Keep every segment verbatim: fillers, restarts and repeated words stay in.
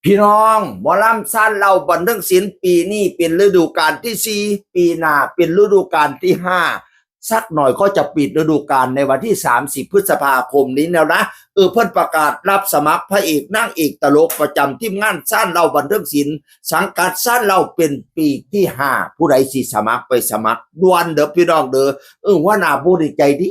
พี่น้อง หมอลำซานเหล้าบันเทิงศิลป์ ปีนี้เป็นฤดูกาลที่สี่ ปีหน้าเป็นฤดูกาลที่ห้า สักหน่อยก็จะปิดฤดูกาลในวันที่สามสิบพฤษภาคมนี้แล้วนะ เออ เพิ่นประกาศรับสมัครพระเอกนางเอกตลกประจำทีมงานซานเหล้าบันเทิงศิลป์ สังกัดซานเหล้าเป็นปีที่ห้า ผู้ใดสิสมัครไปสมัครด่วนเด้อพี่น้องเด้อ เออ หัวหน้าบูธนี่ใจดี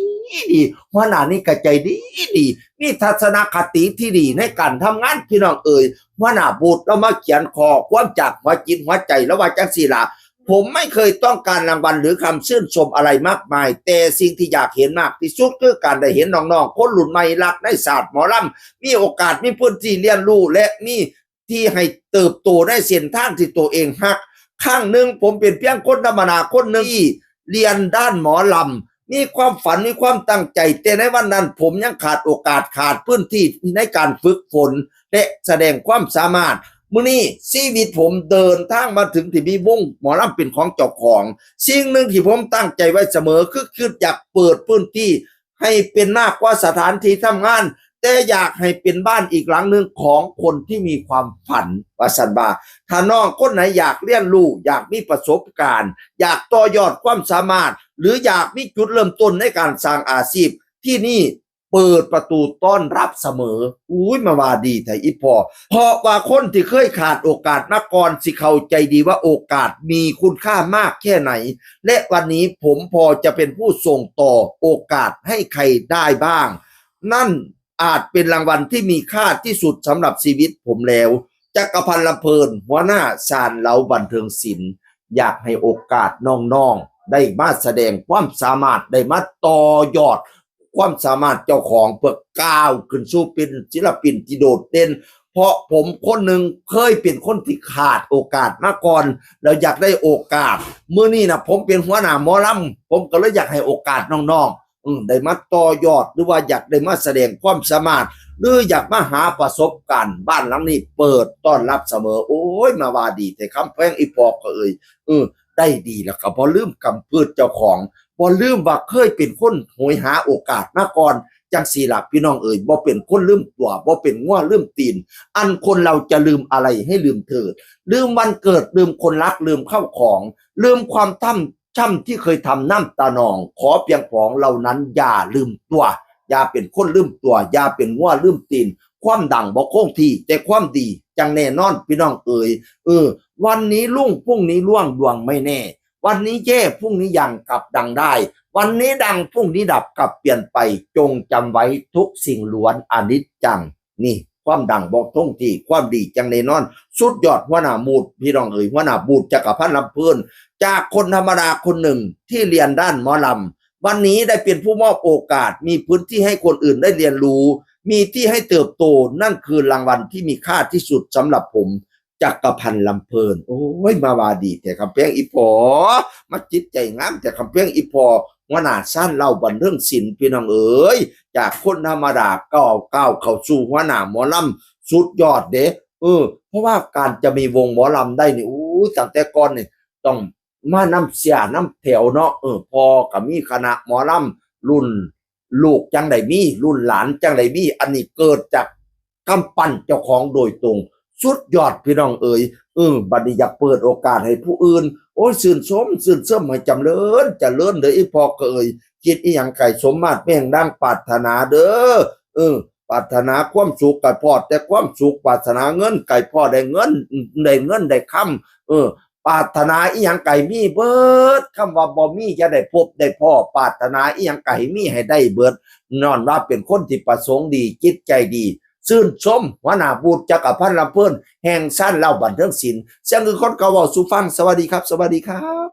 ดี หัวหน้านี่ก็ใจดีดี มีทัศนคติที่ดีในการทำงานพี่น้องเอ๋ย หัวหน้าบูธเรามาเขียนข้อความจากหัวจิตหัวใจแล้วว่าจังสี่ล่ะ ผมไม่เคยต้องการรางวัลหรือคำชื่นชมอะไรมากมาย แต่สิ่งที่อยากเห็นมากที่สุดคือการได้เห็นน้องๆคนรุ่นใหม่รักในศาสตร์หมอลำ มีโอกาสมีพื้นที่เรียนรู้และมีที่ให้เติบโตในเส้นทางที่ตัวเองฮัก ครั้งหนึ่งผมเป็นเพียงคนธรรมดาคนหนึ่งที่เรียนด้านหมอลำ มีความฝันมีความตั้งใจ แต่ในวันนั้นผมยังขาดโอกาสขาดพื้นที่ในการฝึกฝน และแสดงความสามารถ มื้อนี้ชีวิตผมเดินทางมาถึงที่มีวงหมอลำเป็นของเจ้าของ สิ่งหนึ่งที่ผมตั้งใจไว้เสมอคือคิดอยากเปิดพื้นที่ให้เป็นมากกว่าสถานที่ทำงาน แต่อยากให้เป็นบ้านอีกหลังหนึ่งของคนที่มีความฝัน ว่าซั่นว่า ถ้าน้องคนไหนอยากเรียนรู้ อยากมีประสบการณ์ อยากต่อยอดความสามารถ หรืออยากมีจุดเริ่มต้นในการสร้างอาชีพ ที่นี่เปิดประตูต้อนรับเสมอ อุ้ย มาว่าดีแท้อีพ่อ เพราะว่าคนที่เคยขาดโอกาสมาก่อนสิเข้าใจดีว่าโอกาสมีคุณค่ามากแค่ไหน และวันนี้ผมพอจะเป็นผู้ส่งต่อโอกาสให้ใครได้บ้าง นั่นอาจเป็นรางวัลที่มีค่าที่สุดสำหรับชีวิตผมแล้ว จักรพันธ์ลำเพลิน หัวหน้าซานเหล้าบันเทิงศิลป์ อยากให้โอกาสน้องๆได้มาแสดงความสามารถ ได้มาต่อยอดความสามารถเจ้าของเพื่อก้าวขึ้นสู่เป็นศิลปินที่โดดเด่น เพราะผมคนหนึ่งเคยเป็นคนที่ขาดโอกาสมาก่อน แล้วอยากได้โอกาส มื้อนี้นะผมเป็นหัวหน้าหมอลำ ผมก็เลยอยากให้โอกาสน้องๆ อืม ได้มาต่อยอด หรือว่าอยากได้มาแสดงความสามารถ หรืออยากมาหาประสบการณ์ บ้านหลังนี้เปิดต้อนรับเสมอ โอ้ย มาว่าดีแท้คำแพงอีพ่อก็เอ่ย เออ ได้ดีแล้วก็บ่ลืมกำพืชเจ้าของ บ่ลืมว่าเคยเป็นคนโหยหาโอกาสมาก่อน จังสี่ล่ะพี่น้องเอ่ย บ่เป็นคนลืมตัว บ่เป็นงัวลืมตีน อันคนเราจะลืมอะไรให้ลืมเถิด ลืมวันเกิด ลืมคนรัก ลืมข้าวของ ลืมความทำ ช่ำที่เคยทำน้ำตานอง ขอเพียงผองเหล่านั้นอย่าลืมตัว อย่าเป็นคนลืมตัว อย่าเป็นงัวลืมตีน ความดังบ่คงที่ แต่ความดีจังแน่นอนพี่น้องเอ๋ย เออ วันนี้รุ่งพรุ่งนี้ร่วงดวงไม่แน่ วันนี้แย่พรุ่งนี้ยังกลับดังได้ วันนี้ดังพรุ่งนี้ดับกลับเปลี่ยนไป จงจำไว้ทุกสิ่งล้วนอนิจจัง นี่ ความดังบ่คงที่ ความดีจังแน่นอน สุดยอดหัวหน้าบูธพี่น้องเอ๋ย หัวหน้าบูธจักรพันธ์ลำเพลิน จากคนธรรมดาคนหนึ่งที่เรียนด้านหมอลำ วันนี้ได้เป็นผู้มอบโอกาส มีพื้นที่ให้คนอื่นได้เรียนรู้ มีที่ให้เติบโต นั่นคือรางวัลที่มีค่าที่สุดสำหรับผม จักรพันธ์ลำเพลิน โอ้ย มาว่าดีแท้คำแพงอีพ่อ มาจิตใจงามแท้คำแพงอีพ่อ หัวหน้าซานเหล้าบันเทิงศิลป์พี่น้องเอ๋ย จากคนธรรมดาก้าวก้าวเข้าสู่หัวหน้าหมอลำสุดยอดเด้ เออ เพราะว่าการจะมีวงหมอลำได้นี่ อู้ ตั้งแต่ก่อนนี่ต้องมานำเสียนำแถวเนาะ เออ พ่อก็มีคณะหมอลำ รุ่นลูกจังได้มี รุ่นหลานจังได้มี อันนี้เกิดจากกำปั้นเจ้าของโดยตรง สุดยอดพี่น้องเอ๋ย เออ บัดนี้อยากเปิดโอกาสให้ผู้อื่น โอ้ย ชื่นชม ชื่นชมให้จำเริญ เจริญเด้ออีพ่อเอ๋ย คิดอีหยังไก่สมมาตรแม่งดังปรารถนาเด้อ เออ ปรารถนาความสุขไก่พอดแต่ความสุข ปรารถนาเงินไก่พอดได้เงิน ได้เงินได้คำ เออ ปรารถนาอีหยังไก่มีเบิด คำว่าบ่มีจะได้พบได้พ่อ ปรารถนาอีหยังไก่มีให้ได้เบิด ย้อนว่าเป็นคนที่ประสงค์ดี จิตใจดี ชื่นชม หัวหน้าบูธจักรพันธ์ลำเพลิน แห่งซานเหล้าบันเทิงศิลป์ เสียงคือคนเก่าเว้าสู่ฟัง สวัสดีครับ สวัสดีครับ